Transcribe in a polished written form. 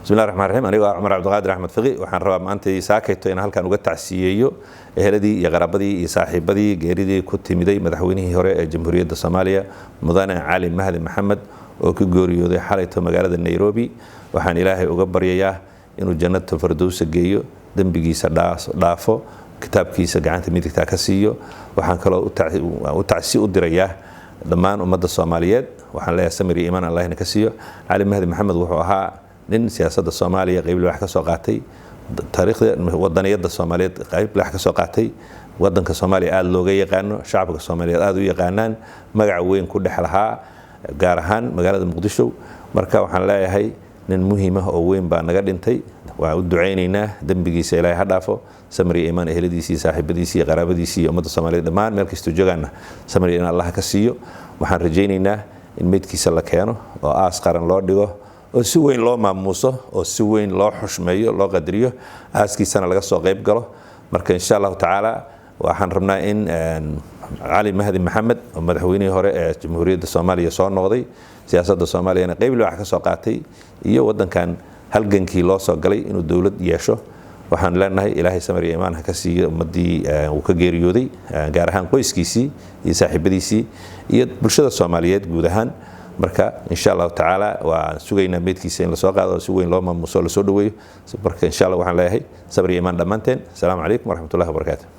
Bismillahi raxmaan raxiim. Anigoo ah Cumar Cabdiqaadir Axmed Fiqi, waxaan rabaa maanta saakayto inaan halkan uga tacsiyeeyo eheladii iyo qaraabadii iyo saaxiibadii geeridii ku timiday madaxweynihii hore ee Jamhuuriyadda Soomaaliya, Mudane Cali Mahdi Maxamed, oo ku geeriyooday xalayto magaalada Nairobi. Waxaan Ilaahay uga baryayaa inuu Jannata Fardowsa geeyo, dembigiisa dhaafo, kitaabkiisa gacanta midigtaa ka siiyo. Waxaan kaloo u tacsi u dirayaa dhammaan ummadda Soomaaliyeed. Waxaan leeyahay samir iyo iimaan Allahna ka siiyo. Cali Mahdi Maxamed wuxuu ahaa nin siyaasadda Soomaaliya qayb wax ka soo qaatay, taariikhda wadaniyadda Soomaaliyeed qayb wax ka soo qaatay, wadanka Soomaaliya aada looga yaqaano, shacabka Soomaaliyeed aada u yaqaanaan, magac weyn ku dhex lahaa, gaar ahaan magaalada Muqdisho. Marka waxaan leeyahay nin muhiim ah oo weyn baa naga dhintay. Waan u ducaynaynaa, dembigiisa Ilaahay ha dhaafo, samir iyo iimaan eheladiisii, saaxiibadiisii iyo qaraabadiisii iyo ummadda Soomaaliyeed dhammaan meel kastoo joogaanna samir iyo iimaan Allah ka siiyo. Waxaan rajaynaynaa in meydkiisa la keeno oo aas qaran loo dhigo oo si weyn loo maamuuso oo si weyn loo xushmeeyo, loo qadariyo, aaskiisana laga soo qayb galo. Marka insha Allahu tacaala waxaan rabnaa in Cali Mahdi Maxamed, oo madaxweynihii hore ee Jamhuuriyadda Soomaaliya soo noqday, siyaasadda Soomaaliyana qayb wax ka soo qaatay, iyo wadankan halgankii loo soo galay inuu dowlad yeesho, waxaan leenahay Ilaahay samir iyo iimaan ha ka siiyo ummaddii uu ka geeriyooday, gaar ahaan qoyskiisii iyo saaxiibadiisii iyo bulshada Soomaaliyeed guud ahaan. Marka insha Allahu tacaala waan sugaynaa meydkiisa in lasoo qaado oo si weyn loo maamuso, lasoo dhaweeyo. Marka insha Allah waxaan leeyahay sabir iyo iimaan dhammaanteen. Asalaamu calaykum waraxmatullahi wabarakaatu.